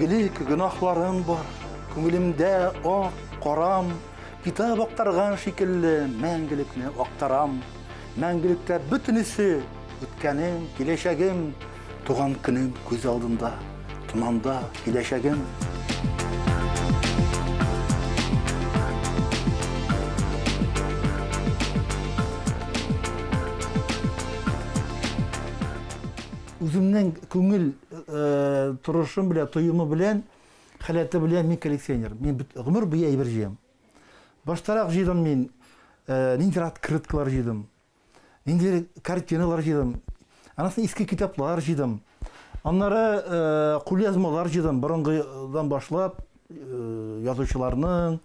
Изгелек, гөнаһларым бар, күңелемдә ак, карам, китап актарган шикелле мәңгелекне актарам. Мәңгелектә бөтенесе, үткәнем, киләчәгем, туган көнем күз алдында, томанда киләчәгем. Үземнең күңел э, торышым белән, тоемы белән, халәте белән мин коллекционер. Мин бит гомер буе әйбер җыям. Баштарак җыйдым мин э, ниндидер открыткалар җыйдым. Ниндидер картиналар җыйдым. Аннан соң иске китаплар җыйдым. Аннары э, кулъязмалар җыйдым. Борынгыдан башлап э, язучыларның,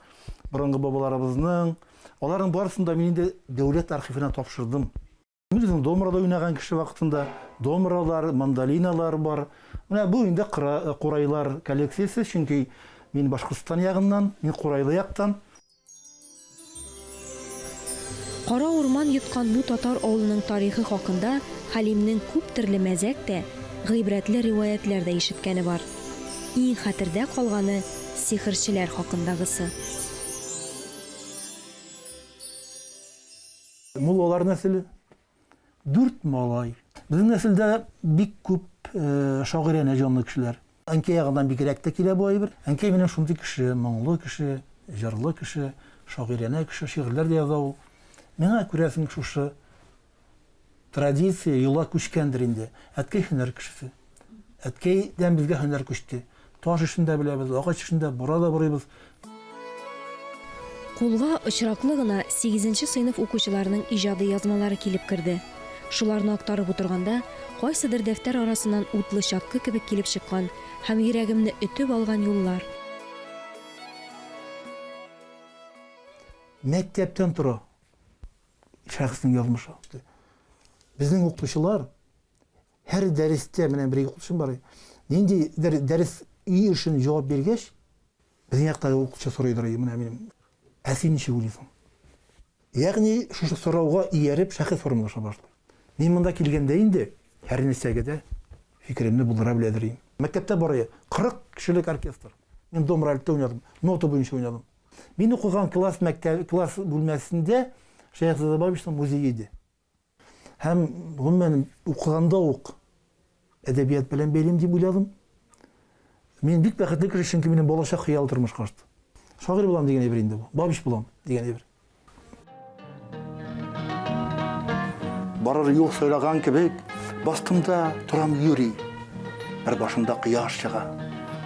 борынгы бабаларыбызның. Аларның барысын да мин инде дәүләт архивына тапшырдым. Мин үзем домрада уйнаган кеше вакытында домралар, мандолиналар бар. Менә бу инде э, курайлар коллекциясе, чөнки мин Башкортстан ягыннан, мин курайлы яктан. Кара урман йоткан бу татар авылының тарихы хакында Хәлимнең күп төрле мәзәк тә, гыйбрәтле риваятьләр дә ишеткәне бар. Иң хәтердә калганы, сихерчеләр хакындагысы. Муллалар нәселе. Дүрт малай. Безнең нәселдә бик күп э, шагыйрәнә җанлы кешеләр. Әнкәй ягыннан бигрәк тә килә бу әйбер. Әнкәй минем шундый кеше, моңлы кеше, җырлы кеше, шагыйрәнә кеше, шигырьләр дә яза ул. Миңа күрәсең шушы традиция, йола күчкәндер инде. Әткәй һөнәр кешесе. Әткәйдән безгә һөнәр күчте. Таш эшен дә беләбез, агач эшен дә, бура да бурыйбыз. Кулга очраклы гына сигезенче сыйныф укучыларының иҗади язмалары килеп керде. Шуларны актарып утырганда, кайсыдыр дәфтәр арасыннан утлы чаткы кебек килеп чыккан һәм йөрәгемне өтеп алган юллар. Мәктәптән тора шәхеснең язмышы. Безнең укытучылар һәр дәрестә, менә бер укытучым бар, нинди дәрес өй эшен җавап биргәч, безнең якта укытучы сорыйдыр, менә минем, ә син ничек уйлыйсың? Ягъни шушы сорауга ияреп шәхес формалаша башлый. Мин монда килгәндә инде һәр нәрсәгә дә фикеремне булдыра беләдер идем. Мәктәптә бар иде 40 кешелек оркестр. Мин домральтта уйнадым, нота буенча уйнадым. Мин укыган класс мәктәп класс бүлмәсендә Шәехзадә Бабичның музее иде. Һәм гомумән укыганда ук әдәбият белән бәйлим дип уйладым. Мин бик бәхетле кеше, чөнки минем балачак хыял тормышка ашты. Шагыйрь булам дигән әйбер инде бу. Бабич булам дигән әйбер. Барыр юл сайлаган кебек, бастым да торам йөри. Бер башында кояш чыга,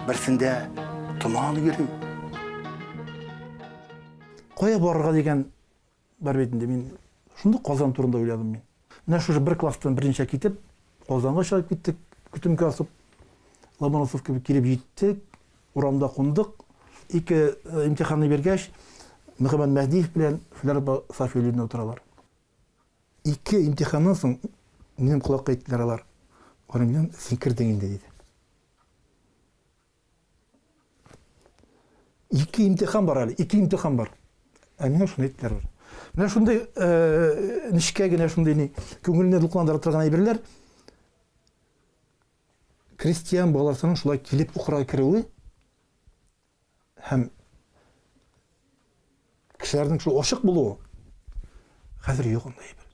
берсендә томан йөри. Кая барырга дигән бар бит инде мин шундый Казан турында уйладым мин. Менә шушы бер класстан берничә китеп, Казанга чыгып киттек, көтемгә асып, Ломоносов кебек килеп җиттек, урамда кундык. Ике э, имтиханны биргәч, Мөхәммәд Мәһдиев белән Флера Сафиуллина утыралар. Ике имтиханнан соң минем колакка әйттеләр алар. Галимҗан, син кердең инде, диде. Ике имтихан бар әле, ике имтихан бар. Ә миңа шуны әйттеләр. Менә шундый э, нечкә генә шундый ни, күңелне дулкынландыра торган әйберләр. Крестьян баласының шулай килеп укырга керүе һәм кешеләрнең шул ачык булуы хәзер юк андый әйбер.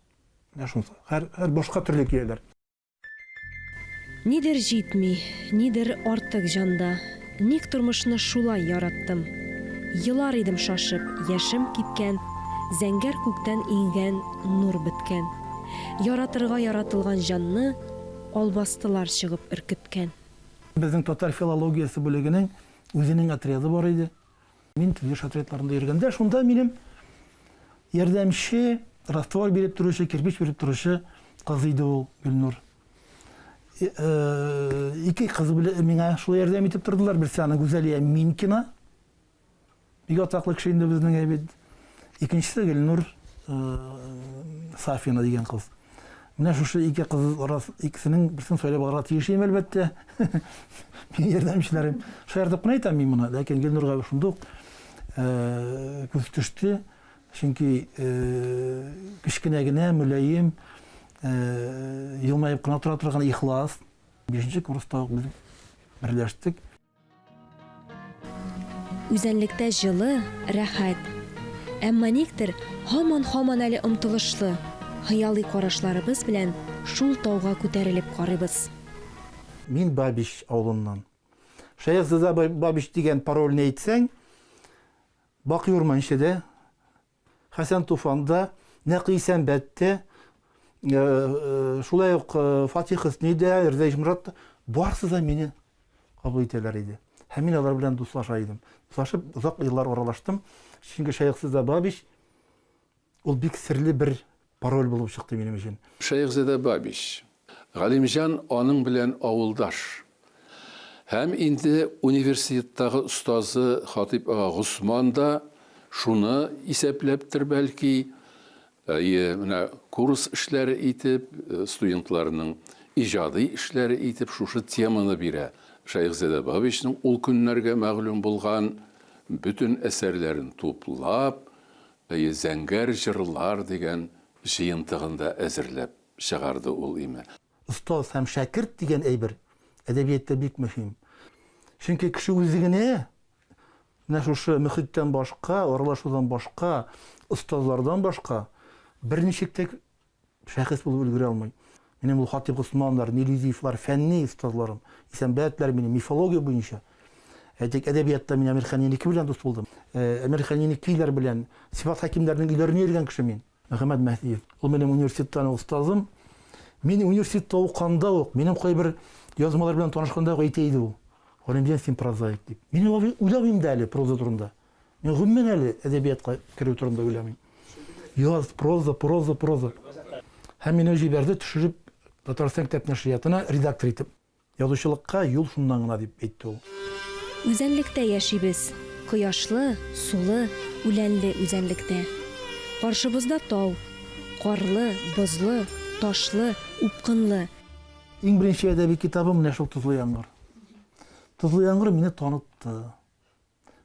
Менә шунысы. Һәр, һәр башка төрле киләләр. Нидер җитми, нидер артык җанда, Ник тормышны шулай яраттым? Елар идем шашып, яшем кипкән, Зәңгәр күктән иңгән нур беткән. Яратырга яратылган җанны Албастылар чыгып өркеткән. Безнең татар филологиясе бүлегенең үзенең отряды бар иде. Мин төзелеш отрядларында йөргәндә, шунда минем ярдәмче, раствор биреп торучы, кирпич биреп торучы кыз иде ул, Гөлнур. Э, ике кыз белән миңа шулай ярдәм итеп тордылар. Берсе аны Гүзәлия Минкина. Бик атаклы кеше инде безнең әйбит. Икенчесе Гөлнур э, Сафина дигән кыз. Менә шушы ике кыз арас икесенең берсен сайлап алырга тиеш идем, әлбәттә. Минем ярдәмчеләрем. Шаяртып кына әйтәм мин моны, ләкин Гөлнурга шундук э, күз төште. Чөнки э, кечкенә генә, мөлаем, э, елмаеп кына тора торган ихлас. Бишенче курста ук без берләштек. Үзәнлектә җылы, рәхәт. Әмма никтер һаман-һаман әле омтылышлы, хыялый карашларыбыз белән шул тауга күтәрелеп карыйбыз. Мин Бабич авылыннан. Шәехзадә Бабич дигән парольне әйтсәң, Бакый Урманче дә, Хәсән Туфан да, Нәкый Исәнбәт тә, шулай ук Фатих Хөсни дә, Рза Ишморат та, барысы да мине кабул итәләр иде. Һәм мин алар белән дуслаша идем. Дуслашып, озак еллар аралаштым. Чөнки Шәехзадә Бабич ул бик серле бер пароль булып чыкты минем өчен. Шәехзадә Бабич. Галимҗан аның белән авылдаш. Һәм инде университеттагы остазы Хатыйп ага Госман да шуны исәпләптер, бәлки, әйе, менә курс эшләре итеп, студентларның иҗади эшләре итеп шушы теманы бирә. Шәехзадә Бабичның ул көннәргә мәгълүм булган бөтен әсәрләрен туплап, әйе, Зәңгәр җырлар дигән җыентыгын да әзерләп чыгарды ул име. Остаз һәм шәкерт дигән әйбер әдәбиятта бик мөһим. Чөнки кеше үзе генә менә шушы мөхиттән башка, аралашудан башка, остазлардан башка берничек тә шәхес булып өлгерә алмый. Минем ул Хатип Госманнар, Нелюдиевлар фәнни остазларым, Исәнбәтләр минем мифология буенча. Әйтик, әдәбиятта мин Әмирхан Еники белән дус булдым. Әмирхан Еникиләр белән Сифат Хәкимнәрнең өйләренә йөргән кеше мин. Мөхәммәт Мәһдиев. Ул минем университеттан ук остазым. Мин университетта укыганда ук, минем кайбер язмалар белән танышканда ук әйтә иде ул. Галимҗан, син прозаик дип. Мин уйламыйм да әле проза турында. Мин гомумән әле әдәбиятка керү турында уйламыйм. Яз, проза, проза, проза. Һәм мине җибәрде төшереп Татарстан китап нәшриятына редактор итеп. Язучылыкка юл шуннан гына, дип әйтте ул. Үзәнлектә яшибез. Кояшлы, сулы, үләнле үзәнлектә. Каршыбызда тау. Карлы, бозлы, ташлы, упкынлы. Иң беренче әдәби китабым менә шул Тозлы яңгыр. Тозлы яңгыр мине танытты.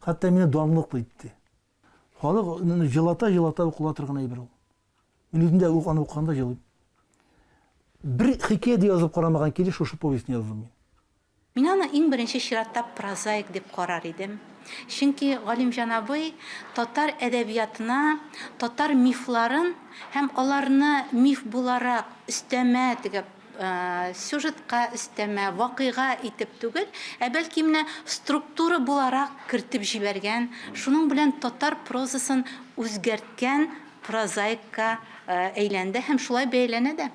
Хәтта мине данлыклы итте. Халык җылата-җылата укыла торган әйбер ул. Мин үзем дә аны укыганда җылыйм. Бер хикәя дә язып карамаган килеш шушы повестьны яздым мин. Мин аны иң беренче чиратта прозаик дип карар идем. Чөнки Галимҗан абый татар әдәбиятына татар мифларын һәм аларны миф буларак өстәмә теге сюжетка өстәмә, вакыйга итеп түгел, ә бәлки менә структура буларак кертеп җибәргән, шуның белән татар прозасын үзгәрткән прозаикка әйләнде һәм шулай бәяләнә дә.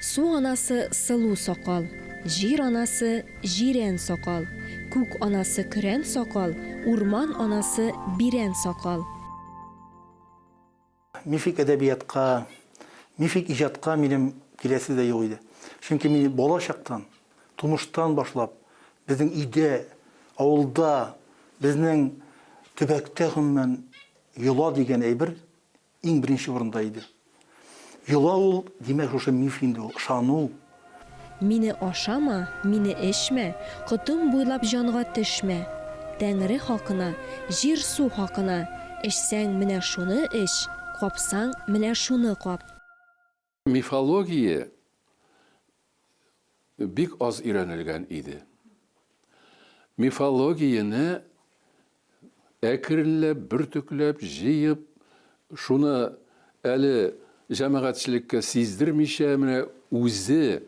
Су анасы сылу сакал, Җир анасы җирән сакал, Күк анасы көрән сакал, Урман анасы бирән сакал. Мифик әдәбиятка, мифик иҗатка минем киләсе дә юк иде. Чөнки мин бала чактан, тумыштан башлап, безнең өйдә, авылда, безнең төбәктә гомумән йола дигән әйбер иң беренче урында иде. Йола ул, димәк, шушы миф инде ул, ышану. Мине ашама, мине эчмә, Котым буйлап җанга төшмә. Тәңре хакына, җир-су хакына, Эчсәң, менә шуны эч, капсаң, менә шуны кап. Мифология бик аз өйрәнелгән иде. Мифологияне әкренләп, бөртекләп җыеп, шуны әле җәмәгатьчелеккә сиздермичә, менә үзе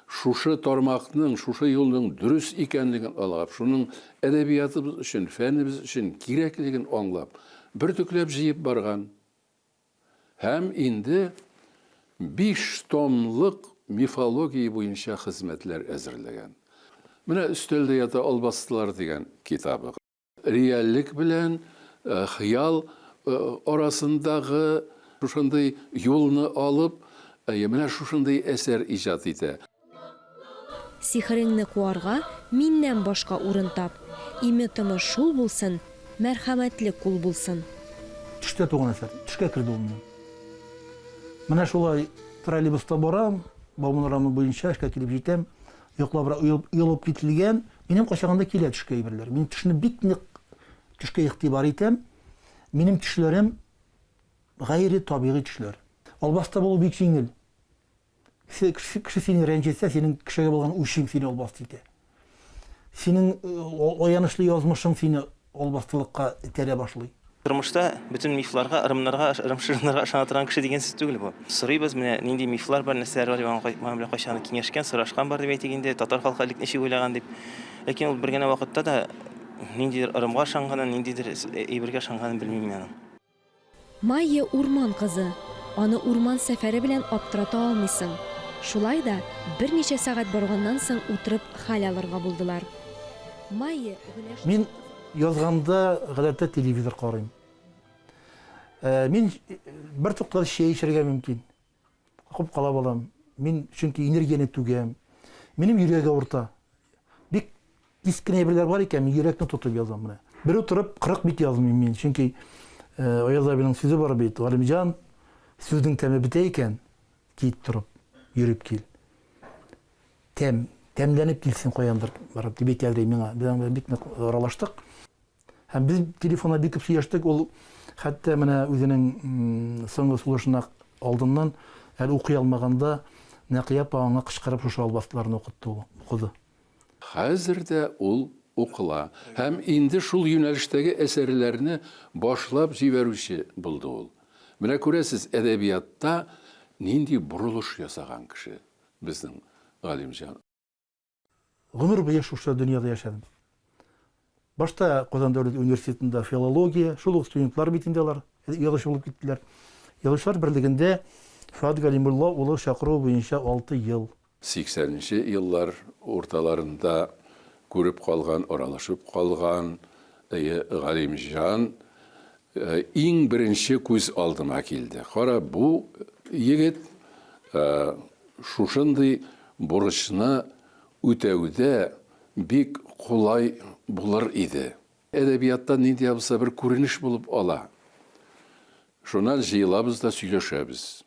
шушы тармакның, шушы юлның дөрес икәнлеген аңлап, шуның әдәбиятыбыз өчен, фәнебез өчен кирәклеген аңлап, бөртекләп җыеп барган. Һәм инде биш томлык мифология буенча хезмәтләр әзерләгән. Менә өстәлдә ята албастылар дигән китабы. Реальлек белән хыял арасындагы шушындый юлны алып, менә шушындый әсәр иҗат итә. Сихереңне куарга миннән башка урын тап, Име-тымы шул булсын, мәрхәмәтле кул булсын. Төштә туган әсәр. Төшкә керде ул минем. Менә шулай троллейбуста барам, Бауман урамы буенча эшкә килеп җитәм. Йоклабрак оялып кителгән. Минем кайчагында килә төшкә әйберләр. Мин төшне бик нык төшкә игътибар итәм. Минем төшләрем гайре табигый төшләр. Албаста булу бик җиңел. Кеше, кеше сине рәнҗетсә, синең кешегә булган үчең сине албасты итә. Синең аянычлы язмышың сине албастылыкка этәрә башлый. Тормышта бөтен мифларга, ырымнарга, ырым-шырымнарга ышана торган кеше дигән сүз түгел бу. Сорыйбыз, менә нинди мифлар бар, нәрсәләр бар дип, аның белән кайчандыр киңәшкән, сорашкан бар дип әйтик инде, татар халкы элек ничек уйлаган дип. Ләкин ул бер генә вакытта да ниндидер ырымга ышанганын, ниндидер әйбергә ышанганын белмим мин аның. Майя урман кызы. Аны урман сәфәре белән аптырата алмыйсың. Шулай да, берничә сәгать барганнан соң утырып хәл алырга булдылар. Майя, Гөләш. Мин язганда гадәттә телевизор карыйм. Мин бер тукталыш чәй эчәргә мөмкин. Калкып кала балам. Мин чөнки энергияне түгәм. Минем йөрәк авырта. Бик кискен әйберләр бар икән, мин йөрәкне тотып язам менә. Бер утырып 40 бит язмыйм мин, чөнки э, Аяз абиның сүзе бар бит, Галимҗан, сүзнең тәме бетә икән, кит торып, йөреп кил. Тәм, тәмләнеп килсен каяндыр барып, дип әйтә миңа. Без аның белән бик нык аралаштык. Һәм без телефонда бик күп сөйләштек. Ул хәтта менә үзенең соңгы сулышына алдыннан әле укый алмаганда Нәкыя апа аңа кычкырып шушы албастыларны укытты ул, укыды. Хәзер дә ул укыла һәм инде шул юнәлештәге әсәрләрне башлап җибәрүче булды ул. Менә күрәсез, әдәбиятта нинди борылыш ясаган кеше безнең Галимҗан. Гомер буе шушы дөньяда яшәдем. Башта Казан дәүләт университетында филология, шул ук студентлар бит инде алар, язучы булып киттеләр. Язучылар берлегендә Фоат Галимулла улы чакыруы буенча 6 ел. 80 нче еллар урталарында күреп калган, аралашып калган Галимҗан иң беренче күз алдыма килде. Кара, бу егет шушындый бурычны үтәүдә бик кулай булыр иде. Әдәбиятта нинди дә булса бер күренеш булып ала. Шуннан җыелабыз да сөйләшәбез.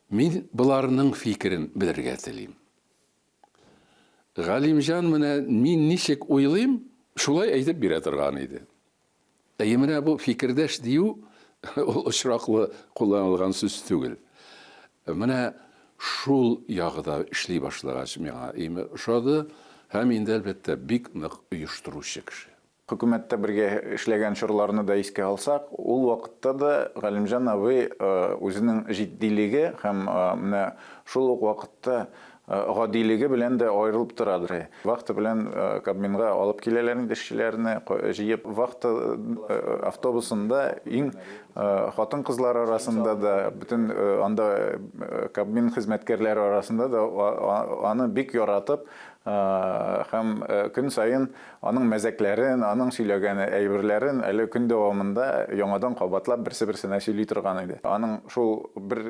Мин боларның фикерен белергә телим. Галимҗан менә мин ничек уйлыйм, шулай әйтеп бирә торган иде. Әйе, менә бу фикердәш дию ул очраклы кулланылган сүз түгел. Менә шул ягы да эшли башлагач миңа име ошады һәм инде, әлбәттә, бик нык оештыручы кеше. Хөкүмәттә бергә эшләгән чорларны да искә алсак, ул вакытта да Галимҗан абый үзенең җитдилеге һәм менә шул ук вакытта гадилеге белән дә аерылып торадыр. Вахта белән Кабминга алып киләләр инде эшчеләрне җыеп. Вахта автобусында иң хатын-кызлар арасында да, бөтен анда Кабмин хезмәткәрләре арасында да аны бик яратып һәм көн саен Аның мәзәкләрен, аның сөйләгән әйберләрен әле көн дәвамында яңадан кабатлап берсе-берсенә сөйли торган иде. Аның шул бер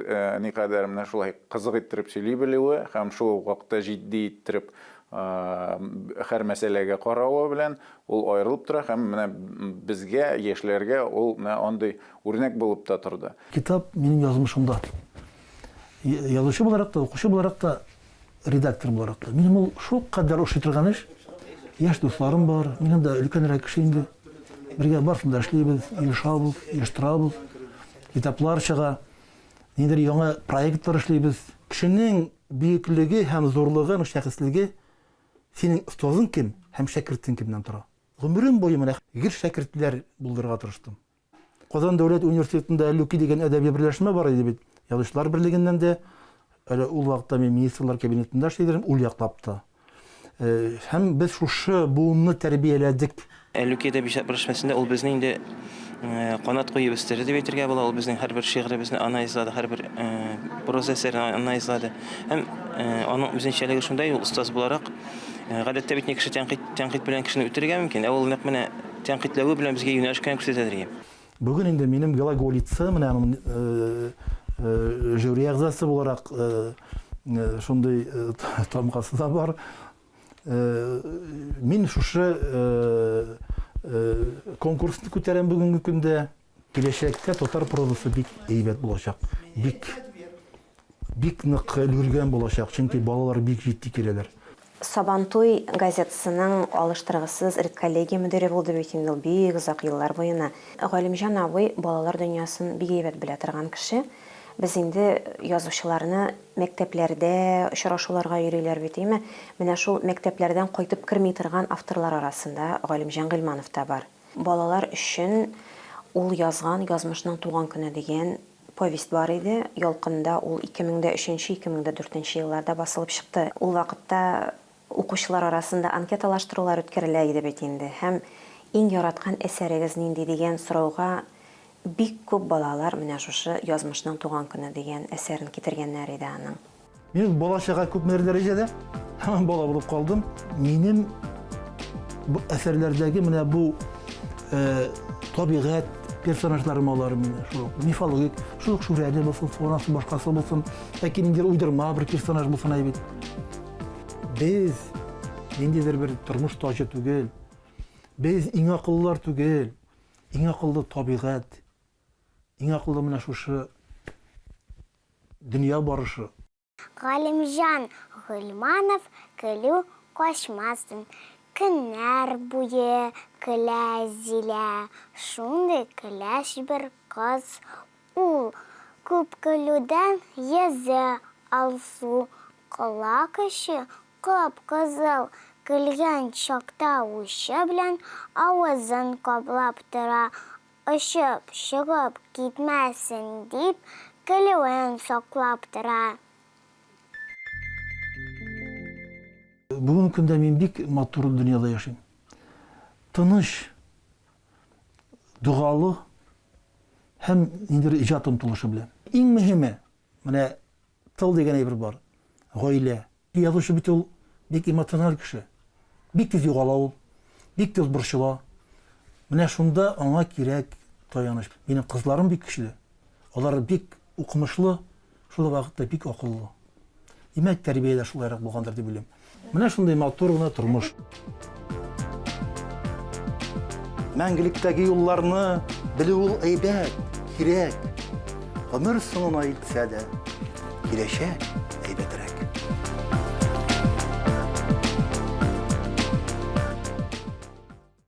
никадәр менә шулай кызык иттереп сөйли белүе һәм шул ук вакытта җитди иттереп һәр мәсьәләгә каравы белән ул аерылып тора һәм менә безгә, яшьләргә ул менә андый үрнәк булып та торды. Китап минем язмышымда. Язучы буларак та, укучы буларак та Редактор буларак та. Минем ул шул кадәр ошый торган эш. Яшь дусларым бар, минем дә өлкәнрәк кеше инде. Бергә барысын да эшлибез, оешабыз, оештырабыз. Китаплар чыга. Ниндидер яңа проектлар эшлибез. Кешенең бөеклеге һәм зурлыгы, аның шәхеслеге синең остазың кем һәм шәкертең кемнән тора. Гомерем буе менә гел шәкертләр булдырырга тырыштым. Казан дәүләт университетында Әллүки дигән әдәби берләшмә бар иде бит. Язучылар берлегеннән дә, әле ул вакытта мин министрлар кабинетында эшли идем, ул яклап та. Э, һәм без шушы буынны тәрбияләдек. Әллүки әдәби берләшмәсендә ул безне инде э, канат куеп үстерде дип әйтергә була. Ул безнең һәрбер шигыребезне анализлады, һәрбер э, проза әсәрен анализлады. Һәм аның үзенчәлеге шунда, ул остаз буларак, гадәттә бит кеше тәнкыйть, тәнкыйть белән кешене үтерергә мөмкин, ә ул нәкъ менә Тәнкыйтьләве белән безгә юнәлеш кенә күрсәтәдер икән. Бүген инде минем Глаголица, менә аның жюри әгъзасы буларак шундый тамгасы да бар. Мин шушы конкурсны күтәрәм бүгенге көндә. Киләчәктә татар прозасы бик әйбәт булачак. Бик бик нык өлгергән булачак, чөнки балалар бик җитди киләләр. Сабантуй газетасының алыштыргысыз редколлегия мөдире булды бит инде ул бик озак еллар буена. Галимҗан абый балалар дөньясын бик әйбәт белә торган кеше. Без инде язучыларны мәктәпләрдә очрашуларга йөриләр бит, әйме? Менә шул мәктәпләрдән кайтып керми торган авторлар арасында Галимҗан Гыйльманов та бар. Балалар өчен ул язган Язмышның туган көне дигән повесть бар иде. Ялкында ул 2003, 2004 елларда басылып чыкты. Ул вакытта Укучылар арасында анкеталаштырулар үткәрелә иде бит инде һәм Иң яраткан әсәрегез нинди дигән сорауга бик күп балалар менә шушы Язмышның туган көне дигән әсәрен китергәннәр иде аның. Мин бала-чага күпмедер дәрәҗәдә һаман бала булып калдым. Минем бу әсәрләрдәге менә бу э, табигать персонажларым алар мине шул мифологик, шул ук Шүрәле булсын, Фонасы башкасы булсын, яки ниндидер уйдырма бер персонаж булсын әй бит. Без ниндидер бер тормыш таҗы түгел. Без иң акыллылар түгел. Иң акыллы табигать. Иң акыллы менә шушы дөнья барышы. Галимҗан Гыйльманов көлү качмасын. Көннәр буе көлә Зилә. Шундый көләч бер кыз Ул күп көлүдән йөзе алсу, колак очы кып-кызыл, көлгән чакта учы белән авызын каплап тора, очып чыгып китмәсен дип, көлүен саклап тора. Бүгенге көндә мин бик матур дөньяда яшим. Тыныч, догалы һәм ниндидер иҗат омтылышы белән. Иң мөһиме, менә тыл дигән әйбер бар, гаилә. Язучы бит ул бик эмоциональ кеше. Бик тиз югала ул, бик тиз борчыла. Менә шунда аңа кирәк таяныч. Минем кызларым бик көчле. Алар бик укымышлы, шул ук вакытта бик акыллы. Димәк, тәрбия дә шулайрак булгандыр дип уйлыйм. Менә шундый матур гына тормыш. Мәңгелектәге юлларны белү ул әйбәт, кирәк. Гомер соңына илтсә дә, киләчәк.